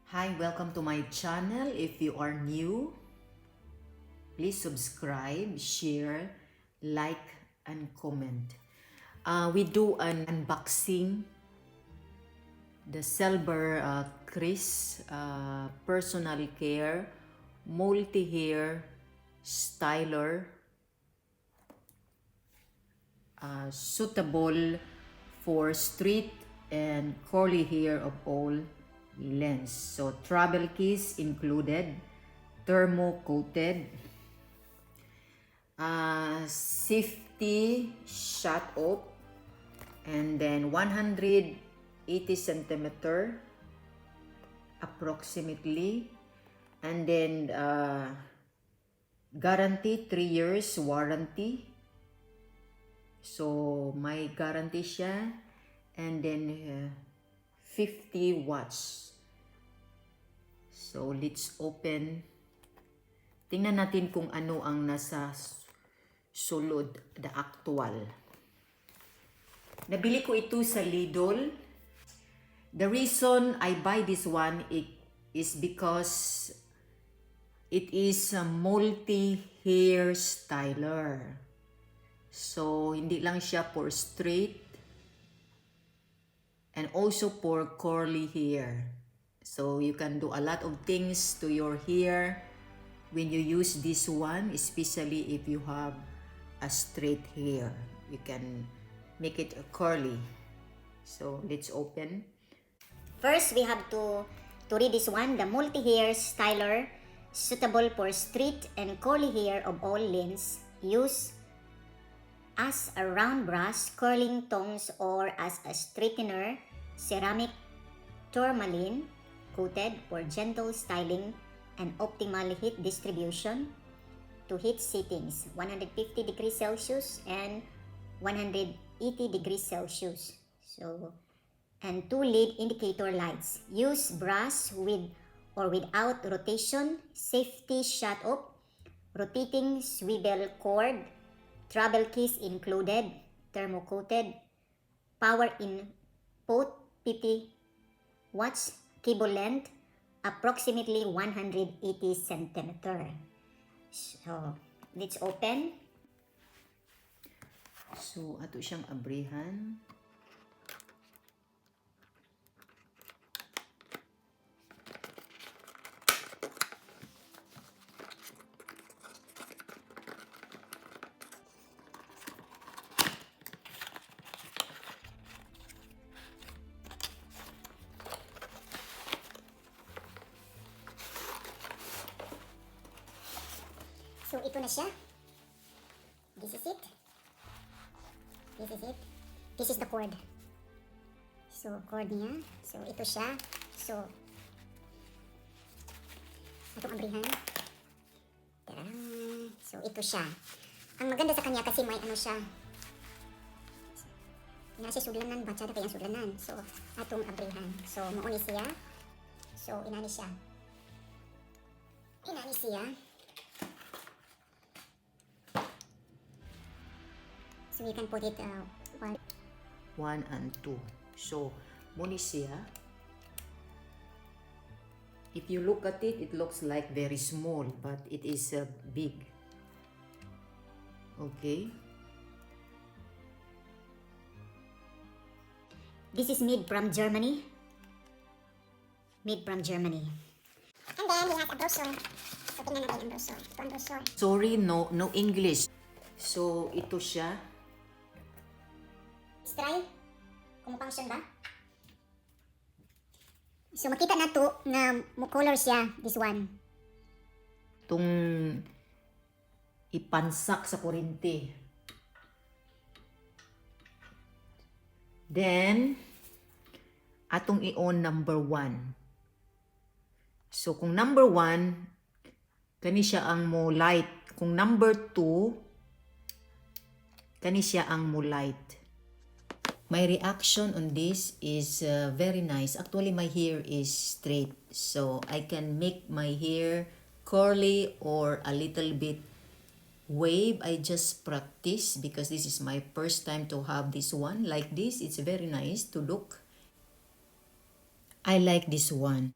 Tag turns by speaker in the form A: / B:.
A: Hi, welcome to my channel. If you are new, please subscribe, share, like, and comment. We do an unboxing the Selber Chris Personal Care Multi-Hair Styler, suitable for straight and curly hair of all lengths. So travel case included, thermo coated, safety shut off, and then 180 centimeter approximately, and then guarantee 3 years warranty. So may guarantee siya, and then 50 watts. So let's open. Tingnan natin kung ano ang nasa sulod, the actual. Nabili ko ito sa Lidl. The reason I buy this one is because it is a multi-hair styler. So, hindi lang siya for straight and also for curly hair. So, you can do a lot of things to your hair when you use this one, especially if you have a straight hair. You can make it curly. So, let's open.
B: First, we have to read this one, the multi-hair styler, suitable for straight and curly hair of all lengths. Use as a round brush, curling tongs, or as a straightener, ceramic tourmaline coated for gentle styling and optimal heat distribution to heat settings 150 degrees Celsius and 180 degrees Celsius. So, and two LED indicator lights. Use brush with or without rotation, safety shut off, rotating swivel cord, travel case included, thermo-coated, power input 50 watts, cable length approximately 180 centimeter. So, let's open.
A: So, ato siyang abrihan.
B: So, ito na siya. This is it. This is it. This is the cord. So, cord niya. So, ito siya. So, itong abrihan. Tara! So, ito siya. Ang maganda sa kanya kasi may ano siya. Ina siya sudlanan, batsada kay ang sudlanan. So, atong abrihan. So, mao ni siya. So, inani siya. Inani siya. So, you can put it one
A: 1 and 2. So, mao ni siya. If you look at it, it looks like very small, but it is big. Okay.
B: This is made from Germany. Made from Germany. And then he has a brochure. So tingnan natin ang brochure. Ito ang brochure.
A: Sorry, no English. So, ito siya.
B: Let's try. Kung function ba? So makita na to nga mo color siya, this one.
A: Itong ipansak sa kuryente. Then, atong i-on number 1. So, kung number 1, kani siya ang mo light. Kung number 2, kani siya ang mo light. My reaction on this is very nice. Actually, my hair is straight. So, I can make my hair curly or a little bit wave. I just practice because this is my first time to have this one like this. It's very nice to look. I like this one.